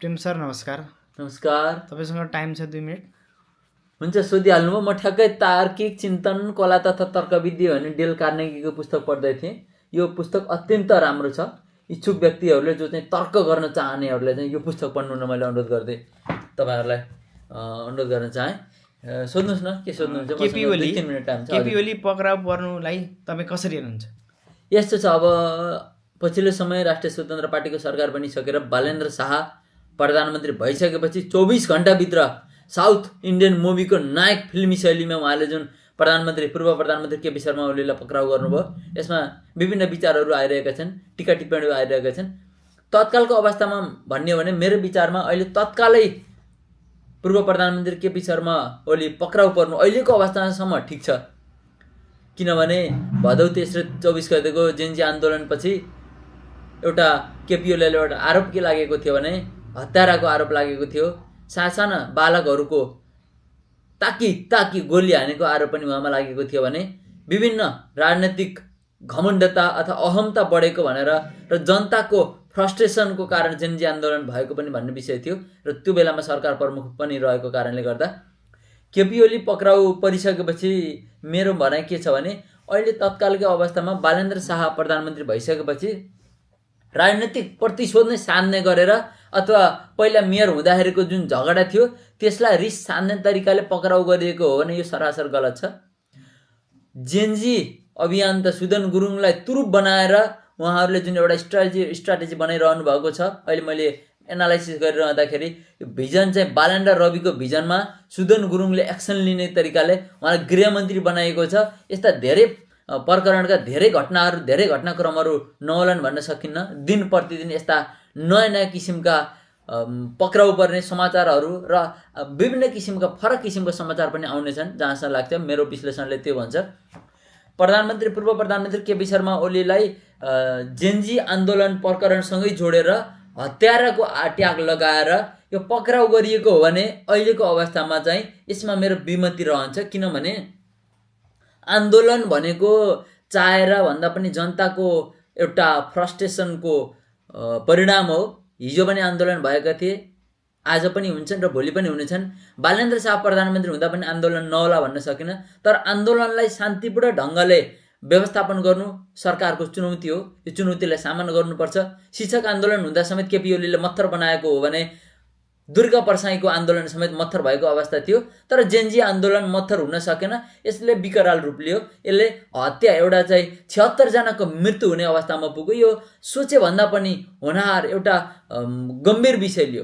प्रेम सर नमस्कार। नमस्कार। तपाईसँग टाइम छ 2 मिनेट? हुन्छ, सोधिहाल्नुभयो। म ठ्याक्कै तार्किक चिन्तन कला तथा तर्कविधि भन्ने डेल कार्नेगीको पुस्तक पढ्दै थिएँ। यो पुस्तक अत्यन्त राम्रो छ। इच्छुक व्यक्तिहरूले जो चाहिँ तर्क गर्न चाहनेहरूले चाहिँ यो पुस्तक पढ्नु न मैले अनुरोध गर्दै तपाईँहरूलाई अनुरोध गर्न चाहेँ। सोध्नुहोस् न, के सोध्नुहुन्छ? केपी ओली 2-3 मिनट टाइम छ। केपी ओली पक्राउ पर्नुलाई तपाईँ कसरी हेर्नुहुन्छ? यस्तो छ, अब पछिल्लो समय राष्ट्रिय स्वतन्त्र पार्टीको सरकार बनिसकेर बालेन्द्र शाह प्रधानमन्त्री भइसकेपछि 24 घण्टाभित्र साउथ इन्डियन मुभीको नायक फिल्मी शैलीमा उहाँले जुन पूर्व प्रधानमन्त्री केपी शर्मा ओलीलाई पक्राउ गर्नुभयो, यसमा विभिन्न विचारहरू आइरहेका छन्, टिका टिप्पणीहरू आइरहेका छन्। तत्कालको अवस्थामा भन्ने हो भने मेरो विचारमा अहिले तत्कालै पूर्व प्रधानमन्त्री केपी शर्मा ओली पक्राउ पर्नु अहिलेको अवस्थासम्म ठिक छ। किनभने भदौ 24 गतेको जेन्जी आन्दोलनपछि एउटा केपी ओलीलाई एउटा आरोप के लागेको थियो भने हत्याराको आरोप लागेको थियो। साना बालकहरूको ताकी गोली हानेको आरोप पनि उहाँमा लागेको थियो भने विभिन्न राजनैतिक घमण्डता अथवा अहमता बढेको भनेर र जनताको फ्रस्ट्रेसनको कारण जेन्जी आन्दोलन भएको पनि भन्ने विषय थियो र त्यो बेलामा सरकार प्रमुख पनि रहेको कारणले गर्दा केपी ओली पक्राउ परिसकेपछि मेरो भनाइ के छ भने अहिले तत्कालको अवस्थामा बालेन्द्र शाह प्रधानमन्त्री भइसकेपछि राजनैतिक प्रतिशोध नै साध्ने गरेर अथवा पहिला मेयर हुँदाखेरिको जुन झगडा थियो त्यसलाई रिस साध्ने तरिकाले पक्राउ गरिएको हो भने यो सरासर गलत छ। जेन्जी अभियान त सुदन गुरुङलाई तुरुप बनाएर उहाँहरूले जुन एउटा स्ट्राटेजी बनाइरहनु भएको छ। अहिले मैले एनालाइसिस गरिरहँदाखेरि यो भिजन चाहिँ बालेन्द्र रविको भिजनमा सुदन गुरुङले एक्सन लिने तरिकाले उहाँलाई गृहमन्त्री बनाइएको छ। यस्ता धेरै प्रकरणका धेरै घटनाक्रमहरू नहोलान् भन्न सकिन्न। दिन प्रतिदिन यस्ता नयाँ किसिमका पक्राउ पर्ने समाचारहरू र विभिन्न किसिमका फरक किसिमको समाचार पनि आउनेछन्। जहाँसम्म लाग्छ मेरो विश्लेषणले त्यो भन्छ, पूर्व प्रधानमन्त्री केपी शर्मा ओलीलाई जेन्जी आन्दोलन प्रकरणसँगै जोडेर हत्याराको ट्याग लगाएर यो पक्राउ गरिएको हो भने अहिलेको अवस्थामा चाहिँ यसमा मेरो विमति रहन्छ। किनभने आन्दोलन भनेको चाहेर भन्दा पनि जनताको एउटा फ्रस्ट्रेसनको परिणाम हो। हिजो पनि आन्दोलन भएका थिए, आज पनि हुन्छन् र भोलि पनि हुनेछन्। बालेन्द्र शाह प्रधानमन्त्री हुँदा पनि आन्दोलन नहोला भन्न सकिन, तर आन्दोलनलाई शान्तिपूर्ण ढङ्गले व्यवस्थापन गर्नु सरकारको चुनौती हो। यो चुनौतीलाई सामना गर्नुपर्छ। शिक्षक आन्दोलन हुँदा समेत केपी ओलीले मत्थर बनाएको हो भने दुर्गा परसाईको आन्दोलन समेत मत्थर भएको अवस्था थियो, तर जेन्जी आन्दोलन मत्थर हुन सकेन। यसले विकराल रूप लियो। यसले हत्या एउटा चाहिँ 76 जनाको मृत्यु हुने अवस्थामा पुग्यो। यो सोचे भन्दा पनि होनहार एउटा गम्भीर विषय लियो।